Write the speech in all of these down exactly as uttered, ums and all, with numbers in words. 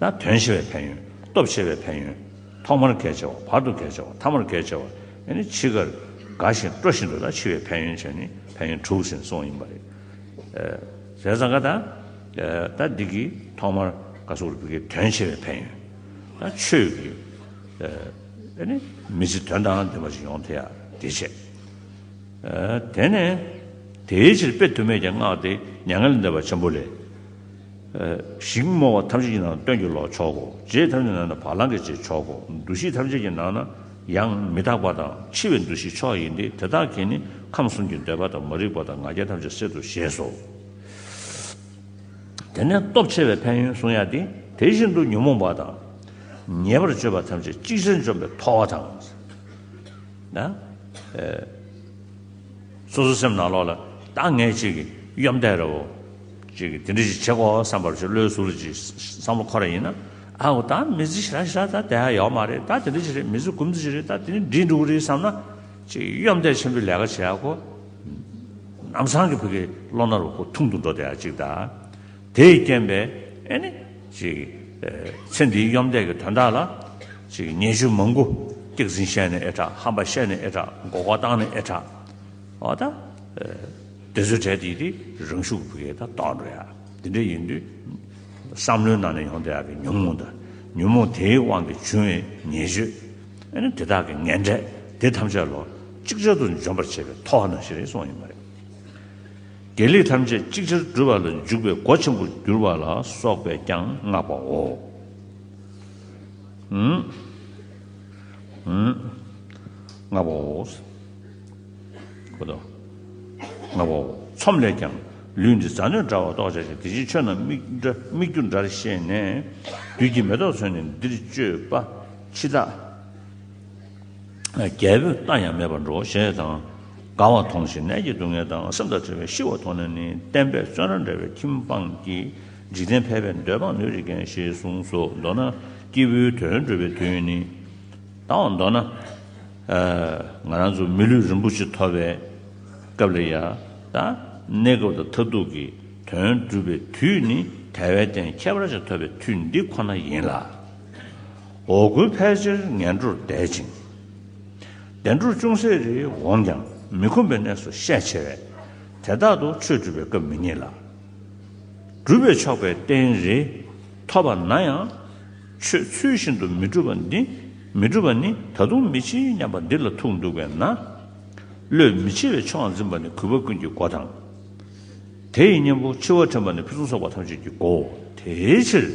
ད་དོན་ཆེ་བའི་ཕན་ཡོན། སྟོབས་ཆེ་བའི་ཕན་ཡོན། ཐོག་མར་གལ་ཆེ་བ། བར་དུ་གལ་ཆེ་བ། ཐ་མར་གལ་ཆེ་བ། ཨེ་ནི་འཆི་ཁར་དགའ་ཞིང་སྤྲོ་བཞིན་དུ་ད་འཆི་བའི་ཕན་ཡོན་བྱས་ནས་ཕན་ཡོན་དྲུག་ཟེར་གསུངས་ཡིན་པ་རེད། བྱས་ཙང་ཀ་ད་ད་འདི་གི་ཐོག་མར་ག་སོགས་རིག་པའི་དོན་ཆེ་བའི་ཕན་ཡོན། ད་ཆོས་ཀྱི་ཨེ་ནི་མི་ཚེ་དོན་དང་ལྡན་པ་ཞིག་ཡོང་ཐུབ་ཡ་དེ་བྱས། དེ་ནས་དེའི་ཕྱིར་དཔེ་དུ་མེད་ཀྱང་བསྔགས་ཏེ། མྱ་ངན་ལས་འདས་པ་ཆེན་པོ་ལས། ཞིང་རྨོ་བ་ཐམས་ཅད་ཀྱི་ནང་ན་སྟོན་གྱི་ལོ་མཆོག་གོ། རྗེ་ཐམས་ཅད་ཀྱི་ནང་ན་བ་ལང་གི་རྗེ་མཆོག་གོ། འདུ་ཤེས་ཐམས་ཅད་ཀྱི་ནང་ན་ཡང་མི་རྟག་པ་དང་འཆི་བའི་འདུ་ཤེས་མཆོག་ཡིན་ཏེ། དེ་དག་གིས་ནི་ཁམས་གསུམ་གྱི་འདོད་པ་དང་མ་རིག་པ་དང་ང་རྒྱལ་ཐམས་ཅད་སེལ་དུ་ཞེས་སོ། དེ་ནས་སྟོབས་ཆེ་བའི་ཕན་ཡོན་གསུང་ཡ་དེ། དེ་བཞིན་དུ་ཉོན་མོངས་པ་དང་ཉེས་པར་སྤྱོད་པ་ཐམས་ཅད་ཅིག་ཅར་འཇོམས་པའི་ཐོག་དང་། ན། སོ་སོའི་སེམས་ནང་ལོགས་ལ་ད་ངས་ཅིག་གི་གཡོ་ཟོལ་ར་བོ་ཅིག་གི་དེ་འདྲ་ཞིག་བྱེད་དགོས་བསམ་པར་ཅིག་བློའི་ཟུར་ལ་ཅིག་བསམ་བློ་འཁོར་ར་ཡིན་ན། ཨ་འོ་ད་མི་ཚེ་ཞེ་དྲག་ཞེ་དྲག་ད་བསྡད་ཡ་ཡོད་མ་རེད། ད་དེ་འདྲ་ཞིག་རེད། མི་ཚེ་འགོར་འདི་ཞིག་རེད། ད་དེ་ནི་འགྲིག་འགྲོ་གི་རེད་བསམ་ན། ཅིག་གཡོ་ཟོལ་ཆེན་པོའི་ལས་ཀ་བྱེད་ཡ་ཁོ། ལམ་སང་གི་བུ་གའི་བློ་སྣ་རུ་ཁོ་ཐུང་དུ་འགྲོ་བསྡད་ཡ་ཅིག་དང་། དེས་རྐྱེན་པས་ཨེ་ནི་ཅིག་ཚེ་འདིའི་གཡོ་ཟོལ་གྱི་དོན་དག་ལ་ཅིག་ཉེས་སྤྱོད་མང་པོ་སྐྱག་རྫུན་བཤད་ནས་ཨེ་དྲག་ཧམ་པ་བཤད་ནས་ཨེ་དྲག་མགོ་སྐོར་བཏང་ནས་ཨེ་དྲག་འོ་ད། དེ་ཚོའི་གྲས་དེ་དེ་རང་ཤུགས་ཀྱིས་ཕ་གིར་ད་ལྡོག་འགྲོ་ཡ། དེ་འདྲ་ཡིན་དུས། བསམ་བློའི་ནང་ནས་ཡོང་བསྡད་ཡ་གི་ཉོན་མོངས་དང་། ཉོན་མོངས་དེའི་དབང་གིས་བྱུང་བའི་ཉེས་སྤྱོད། ཨ་ནི་དེ་དག་གི་ངན་འབྲས་དེ་ཐམས་ཅད་ལོ་ཅིག་ཅར་དུ་འཇོམས་པར་བྱེད་པའི་ཐོག་ནང་བཞིན་རེད་གསུངས་ཡིན་པ་རེད། དགེ་ལེགས་ཐམས་ཅད་ཅིག་ཅར་སྒྲུབ་པ་ལ་འཇུག་པའི་སྒོ་ཆེན་པོར་གྱུར་པ་ལ་སོགས་པས་ཀྱང་བསྔགས་པའོ། ཧུམ། ཧུམ། བསྔགས་པའོ། ཁོ་ཐག་བསྔགས་པའོ། ཚོམས་ལས་ཀྱང་ལུས་འདི་ཟ་སྣོད་འདྲ་བར་རྟོགས་བྱ་ཞིང་། དེ་བཞིན་ཆོས་རྣམས་སྨིག་སྒྱུ་འདྲར་ཤེས་ནས། བདུད་ཀྱི་མེ་ཏོག་ཚོས་ནི་འདིར་སྤྱོད་པ་འཆི་བདག་རྒྱལ་པོས་བལྟ་ཡང་མེད་པར་འགྲོ་ཞེས་དང་། དགའ་བ་མཐོང་ཞིང་ནད་ཀྱི་སྡུག་བསྔལ་དང་། སེམས་དང་བྲལ་བའི་ཤི་བ་མཐོང་ནས་ནི། བསྟན་པས་བཙོན་རར་འདྲ་བའི་ཁྱིམ་སྤངས་ཀྱིས། འཇིག་རྟེན་ཕལ་པའི་འདོད་སྤང་ནུས་བྱེད་མཁན། ཞེས་གསུངས་སོ། མདོར་ན་སྐྱེས་བུའི་དོན་སྒྲུབ་པའི་དུས་ནི། ད་འོ་མདོར་ན། ང་རང་ཚོ་མི་ལུས་རིན་པོ་ཆེ་ཐོབ་པའི་སྐབས་ལ་ཡ། ད་གནས་སྐབས་དང་མཐར་ཐུག་གི་དོན་སྒྲུབ་པའི་དུས་ནི་དལ་བའི་རྟེན་ཁྱད་པར་ཅན་ཐོབ་པའི་དུས་འདི་ཁོ་ན་ཡིན་ལ། འོ་སྐོལ་ཕལ་ཆེར་ངན་འགྲོར་བསྡད་ཅིང་། བདེ་འགྲོར་ཅུང་ཟད་རེ་འོང་ཀྱང་མི་ཁོམ་པའི་གནས་སུ་ཤས་ཆེ་བས། དེ་རྟག་ཏུ་ཆོས་སྒྲུབ་པའི་སྐབས་མི་རྙེད་ལ། སྒྲུབ་པས་ཆོག་པའི་རྟེན་རེ་ཐོབ་པ་ན་ཡང་། ཆོས་ཚུལ་བཞིན་དུ་མི་སྒྲུབ་པ་འདི། མི་སྒྲུབ་པ་ནི་ད་དུང་མི་འཆི་སྙམ་པ་འདི་ལ་ཐུག་འདུག་པས་ན། བློས་མི་ཆེས་པའི་ཕྱོགས་འཛིན་པ་ནི་གུས་པ་ཀུན་གྱི་སྒོ་དང་། དེ་ཡི་གཉེན་པོ་འཆི་བ་འདྲེན་པ་ནི་ཕུན་སུམ་ཚོགས་པ་ཐམས་ཅད་ཀྱི་སྒོའོ། དེའི་ཕྱིར་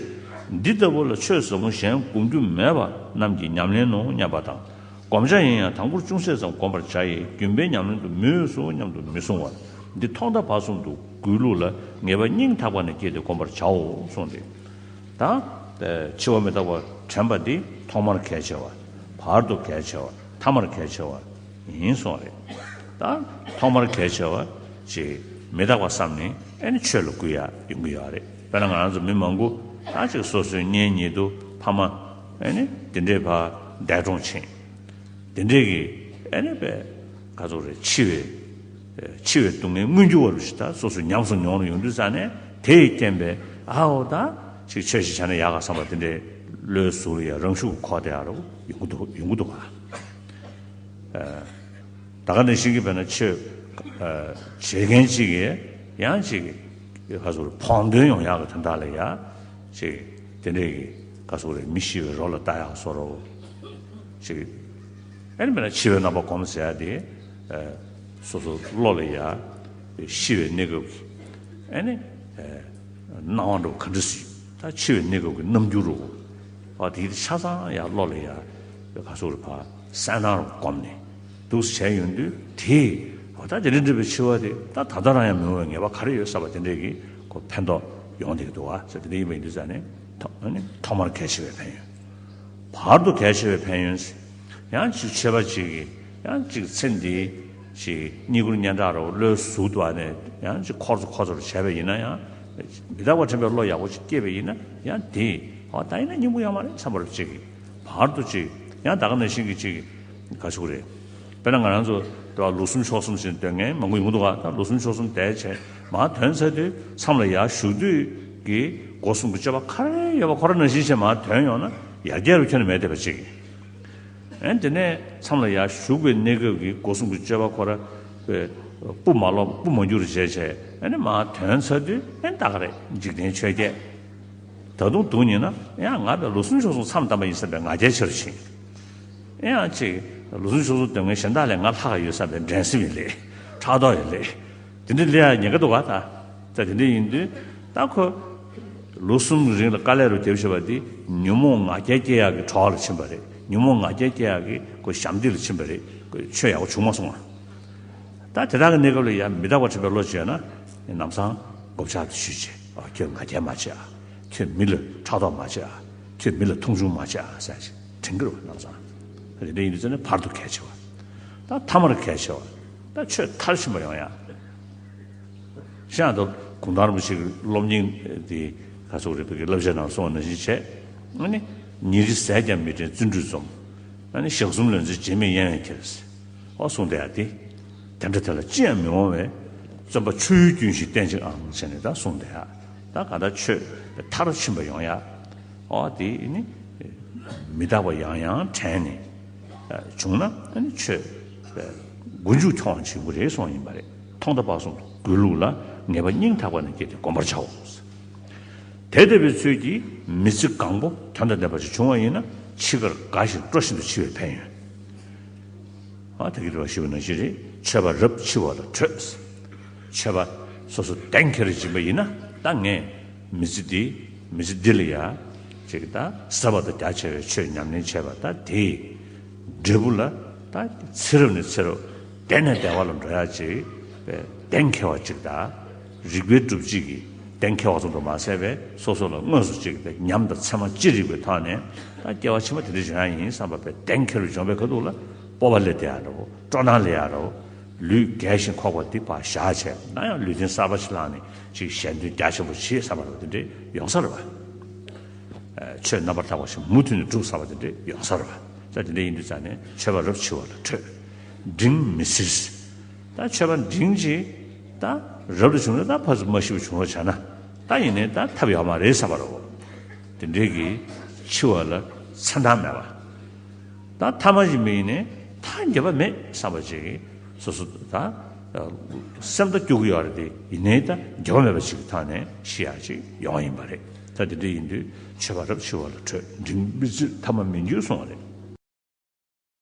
འདི་ལྟ་བུ་ལ་ཆོས་ཟབ་མོ་གཞན་སྒོམ་རྒྱུ་མེད་པ་རྣམས་ཀྱིས་ཉམས་ལེན་ནོ་སྙམ་པ་དང་། སྒོམ་བྱ་ཡིན་ཡང་དང་པོར་ཅུང་ཟད་ཙམ་བསྒོམ་པར་བྱ་ཡི། རྒྱུན་པའི་ཉམས་ལེན་དུ་མོས་སོ་སྙམ་དུ་མི་གསུང་བར། འདི་ཐོག་མཐའ་བར་གསུམ་དུ་སྒོམ་ལུགས་ལ་ངེས་པ་སྙིང་ཐག་པ་ནས་བསྐྱེད་དེ་བསྒོམ་པར་བྱའོ་གསུངས་ཏེ། ད། འཆི་བ་མི་རྟག་པ་དྲན་པ་འདི་ཐོག་མར་གལ་ཆེ་བ། བར་དུ་གལ་ཆེ་བ། ཐ་མར་གལ་ཆེ་བ་ཡིན་གསུངས་རེད། ད་ཐོག་མར་གལ་ཆེ་བ་ཅིག་མི་རྟག་པ་བསམ་ནས་ཨེ་ནི་ཆོས་ལ་བསྒུག་ཡ་ཡོང་གི་ཡོད་རེད། དཔེར་ན་ང་རང་ཚོ་མི་མང་པོ་ད་ཅིག་སོ་སོའི་གཉེན་ཉེ་དུ་ཕ་མ་ཨེ་ནི་དེ་འདྲའི་ཕར་འདས་གྲོངས་ཕྱིན། དེ་འདྲའི་གི་ཨེ་ནི་པས་ག་ཚོད་རེད། འཆི་བའི་འཆི་བའི་སྡུག་བསྔལ་མངོན་གྱུར་བ་རུ་ཞིག་ད་སོ་སོས་ཉམས་སུ་མྱོང་རུ་ཡོང་དུས་ཙ་ནས། དེ་ཡི་རྐྱེན་པས་ཨ་འོ་ད་ཅིག་ཆོས་ཤིག་བྱས་ན་ཡག་ག་བསམ་པ་དེ་འདྲའི་བློའི་ཟུར་ཡ་རང་ཤུགས་འཁོར་བསྡད་ཡ་རུ་ཡོང་གི་འདུག་ཡོང་གི་འདུག་ག་ད་ག་ནང་བཞིན་གྱི་དཔེར་ན་ཆོས་བྱེད་མཁན་གཅིག་གིས་ཡང་གཅིག་གི་ག་ཚོད་རེད། ཕོགས་འདོན་ཡོང་ཡག་གི་དོན་དག་ལ་ཡ་ཅིག་དེ་འདྲའི་གི་ག་ཚོད་རེད། མི་ཤི་བའི་རོ་ལ་ལྟ་ཡག་བཟོ་འདྲ་བོ་ཅིག་ཨེ་ནི་མིན་ན་འཆི་བའི་རྣམ་པ་སྒོམ་ཟེར་ཡ་དེ། སོ་སོ་བློ་ལ་ཡ། ཤི་བའི་གནས་སྐབས་ཀྱི་ཨེ་ནི། སྣང་བ་འདྲ་བོ་ག་འདྲ་ཞིག་ད་འཆི་བའི་གནས་སྐབས་ཀྱི་རྣམ་འགྱུར་རོ། ཨ་དེ་ཆ་ཚང་ཡ་བློ་ལ་ཡ། ག་ཚོད་རེད། ཕར་གསལ་སྣང་རུ་བསྒོམས་ནས་འདུག་སེ་བྱས་ཡོང་དུས་དེས་ཨ་ད་དེ་འདྲ་འདྲ་བའི་འཆི་བ་དེ་ད་ད་ལྟ་རང་ཡང་མི་འོང་བའི་ངེས་པ་ག་རེ་ཡོད་བསམ་པ་དེ་འདྲས་ཀྱི་ཁོ་ཕན་ཐོགས་ཡོང་བསྡད་ཀྱི་འདུག་ཨ་ཟེར། དེ་འདྲ་ཡིན་པ་ཡིན་དུས་ཙ་ནས་ཐོག་ཨ་ནི་ཐོག་མར་གལ་ཆེ་བའི་ཕན་ཡོན། བར་དུ་གལ་ཆེ་བའི་ཕན་ཡོན། ཡང་ཅིག་ཆེ་བ་ཅིག་གིས་ཡང་ཅིག་ཚེ་འདིའི་ཅིག་རྙེད་བཀུར་སྙན་གྲགས་རོ་བློའི་ཟུར་དུ་ཨ་ནས་ཡང་ཅིག་འཁོར་ཚོ་འཁོར་ཚོ་རུ་བྱས་པ་ཡིན་ན་ཡང་། མི་རྟག་པ་དྲན་པའི་བློ་ཡག་པོ་ཅིག་སྐྱེས་པ་ཡིན་ན་ཡང་དེ་ཨ་ད་ཡིན་ན་སྙིང་པོ་ཡོད་མ་རེད་བསམ་པ་རུ་ཅིག་གིས། བར་དུ་ཅིག་ཡང་ད་ག་ནང་བཞིན་གྱི་ཅིག་ག་ཞུ་དགོས་རེད། དཔེར་ན་ང་རང་ཚོ་དེ་བ་ལོ་གསུམ་ཕྱོགས་གསུམ་ཞིག་སྡོད་མཁན་མང་པོ་ཡོང་གི་འདུག་ག་ད་ལོ་གསུམ་ཕྱོགས་གསུམ་བསྡད་བྱས་མར་ཐོན་ཚར་དུས་མཚམས་ལ་ཡར་བཞུགས་དུས་ཀྱི་ སྒོ་གསུམ་གྱི་སྤྱོད་པ་ག་རེ་ཡོད་པ་ཁོ་ར་ནང་བཞིན་བྱས་མར་དོན་ཡོང་ན་ཡར་རྒྱས་རུ་ཁྱོན་ནས་མེད་བསྡད་པ་ཅིག་ཨེ་དེ་ནས་མཚམས་ལ་ཡར་ཞུགས་པའི་གནས་སྐབས་ཀྱི་སྒོ་གསུམ་གྱི་སྤྱོད་པ་ཁོ་ར་པའི་སྤུ་མ་ལོག་སྤུ་མ་འགྱུར་བྱས་བྱས་ཨེ་ནི་མར་དོན་ཚར་དུས་ཨེ་ད་ག་རེ་འཇིག་རྟེན་ཆོས་བརྒྱད། ད་དུང་སྡུག་ཉེས་ན་ཡང་ང་དང་ལོ་གསུམ་ཕྱོགས་གསུམ་མཚམས་བསྡམས་པ་ཡིན་བསམ་པའི་ང་རྒྱལ་ཆེ་རུ་ཕྱིན། ཨེ་ཡང་ཅིག་ལོ་གསུམ་ཕྱོགས་གསུམ་སྡོད་མཁན་གཞན་དག་ལས་ང་ལྷག་ག་ཡོད་བསམ་པའི་འགྲན་སེམས་ཡིན་ལེ། ཕྲག་དོག་ཡིན་ལེ། དེ་འདྲ་སླེབས་ཡ་ཉེན་ཁ་འདུག་ག་ད། ད་དེ་འདྲ་ཡིན་དུས་ད་ཁོ་ལོ་གསུམ་གྱི་རིང་ལ་དཀའ་ལས་རུ་བརྒྱབ་བཞག་པ་འདི་ཉོན་མོངས་ང་རྒྱལ་སྐྱེ་ཡག་གི་གྲོགས་ལ་ཕྱིན་པ་རེད། ཉོན་མོངས་ང་རྒྱལ་སྐྱེ་ཡག་གི་ཁོ་ཞབས་འདེགས་ལ་ཕྱིན་པ་རེད། ཁོ་ཆོས་ཡག་པོ་བྱུང་མ་སོང་ང་། ད་དེ་དག་གི་གནས་སྐབས་ལ་ཡང་མི་རྟག་པ་དྲན་པའི་བློ་བྱས་ན་ནམ་སང་མགོ་བཅག་ཏུ་ཞུས་བྱས། ཨ་ཁྱོད་ང་རྒྱལ་མ་བྱེད་ཨ། ཁྱོད་མི་ལ་ཕྲག་དོག་མ་བྱེད་ཨ། ཁྱོད་མི་ལ་མཐོང་ཆུང་མ་བྱེད་ཨ་ཟེར་བྱས་དྲན་གྱི་རེད་བ་ནམ་སང་། དེ་འདྲ་ཡིན་དུས་ཙང་ནས་བར་དུ་གལ་ཆེ་བ། ད་ཐ་མར་གལ་ཆེ་བ། ད་ཆོས་མཐར་ཕྱིན་པ་ཡོང་ཡ། ཤང་དུ་གུང་ཐང་རིན་པོ་ཆེ་གི་སློབ་གཉེར་དེ་ག་ཚོད་རེད་པའི་བསླབ་བྱ་ནང་གསུངས་པ་ནང་བཞིན་བྱས། ཨ་ནི་ཉིན་རེ་ཟས་ཀྱང་མི་དྲན་བརྩོན་འགྲུས་འཛོམས། ཨ་ནི་ཞག་གསུམ་ལ་ཚེ་རྗེས་མེད་གཡེང་བས་ཁྱེར། ཨོ་གསུངས་བསྡད་ཡ་དེ། དེ་འདྲ་དེ་ལ་ཅི་ཡང་མི་འོང་བས། བརྩོན་པ་ཆུ་ཡུར་རྒྱུན་བཞིན་བསྟེན་ཅིང་ཨང་བྱས་ནས་ད་གསུངས་བསྡད་ཡ། ད་ག་ད་ཆོས་མཐར་ཕྱིན་པ་ཡོང་ཡ། ཨོ་དེ་ནི། མི་རྟག་པ་ཡང་ཡང་དྲན་ནས། བྱུང་ན་ཨ་ནི་ཆོས། མགོ་མཇུག་འཁྱོངས་བྱེད་དགོས་རེད་གསུངས་ཡིན་པ་རེད། ཐོག་མཐའ་བར་གསུམ་དུ་སྒོས་ལུགས་ལ་ངེས་པ་སྙིང་ཐག་པ་ནས་བསྐྱེད་དེ་བསྒོམ་པར་བྱའོ། དེ་ལྟ་བུའི་ཚུལ་གྱིས་མི་ཚེ་གང་པོ་དོན་དང་ལྡན་པ་ཞིག་བྱུང་བ་ཡིན་ན་འཆི་ཁར་དགའ་ཞིང་སྤྲོ་བཞིན་དུ་འཆི་བའི་ཕན་ཡོན། ཨ་ད་གིན་རེ་བ་ཞུས་པ་ནང་བཞིན་རེད། འཆི་བ་རབ་འཆི་བ་ལ་ཁྲོས། འཆི་བ་སོ་སོ་གཏན་འཁེལ་བྱེད་པ་ཡིན་ན་ད་ངས་མི་ཚེ་འདི་མི་ཚེ་འདི་ལ་ཡ་ཅིག་ད་ཟབ་པ་དང་རྒྱ་ཆེ་བའི་ཆོས་ཉམས་ལེན་བྱས་པ་ད་དེའི་འབྲས་བུ་ལ་ད་ཚེ་རབས་ནས་ཚེ་རབས་བདེ་ནས་བདེ་བ་ལ་འགྲོ་ཡ་ཅིག་གཏན་འཁེལ་བ་ཅིག་ད། རིགས་པའི་སྒྲུབ་བྱེད་ཀྱི་གཏན་འཁེལ་བ་ཙམ་དུ་མ་ཟད་པའི་སོ་སོ་ལ་དངོས་སུ་ཅིག་ཉམས་དང་ཚད་མ་ཅི་རིགས་པའི་ཐོག་ནས་ད་སྐྱེ་བ་ཕྱི་མ་དེ་འདྲ་འབྱུང་ཡ་ཡིན་བསམ་པ་པའི་གཏན་འཁེལ་བའི་འཇོག་པའི་ཁ་ཐུག་ལ་སྤོབས་པ་སླེབས་བསྡད་ཡ་འདྲ་བོ། སྤྲོ་སྣང་སླེབས་ཡ་འདྲ་བོ། ལུས་རྒས་ཤིང་འཁོགས་པ་འདི་ཕར་བཞག་བྱས་ན་ཡང་ལུས་རྟེན་གསར་པ་ཞིག་བླངས་ནས་ཅིག་གཞན་དོན་རྒྱ་ཆེན་པོ་བྱེད་བསམ་པ་འདྲ་བོ་དེ་འདྲ་ཡོང་ས་རེད་བ། ཆོས་རྣམ་པར་དག་པ་ཞིག་མུ་མཐུད་ནས་སྒྲུབ་བསམ་པ་དེ་འདྲ་ཡོང་ས་རེད་བ། ད་དེ་འདྲ་ཡིན་དུས་ཙང་ནས་འཆི་བ་རབ་འཆི་བ་ལ་ཁྲོས། འབྲིང་མི་སྲིད། ད་འཆི་བ་འབྲིང་ཅིག་ད་རབ་ཏུ་བྱུང་ན་ད་ཕར་ཚུར་མ་ཤི་བ་བྱུང་རོགས་བྱ་ན། ད་ཡིན་ནའི་ད་ཐབས་ཡོད་མ་རེད་བསམ་པ་རེད་བ། དེ་འདྲའི་གི་འཆི་བ་ལ་མཚན་རྟགས་མེད་པ། ད་ཐ་མལ་ཞིག་མི་ཡིན་ནའི་ད་འགྱོད་པ་མེད་བསམ་པ་ཅིག་སོ་སོ་ད་སེམས་ད་སྐྱོ་གི་ཡོད་རེད་དེ་ཡིན་ནའི་ད་འགྱོད་པ་མེད་པ་ཅིག་གི་ཐོག་ནས་ཤི་ཡག་ཅིག་ཡོང་བ་ཡིན་པ་རེད། ད་དེ་འདྲ་ཡིན་དུས་འཆི་བ་རབ་འཆི་བ་ལ་ཁྲོས། འབྲིང་མི་སྲིད་ཐ་མལ་མི་འགྱུར་གསུངས་པ་རེད།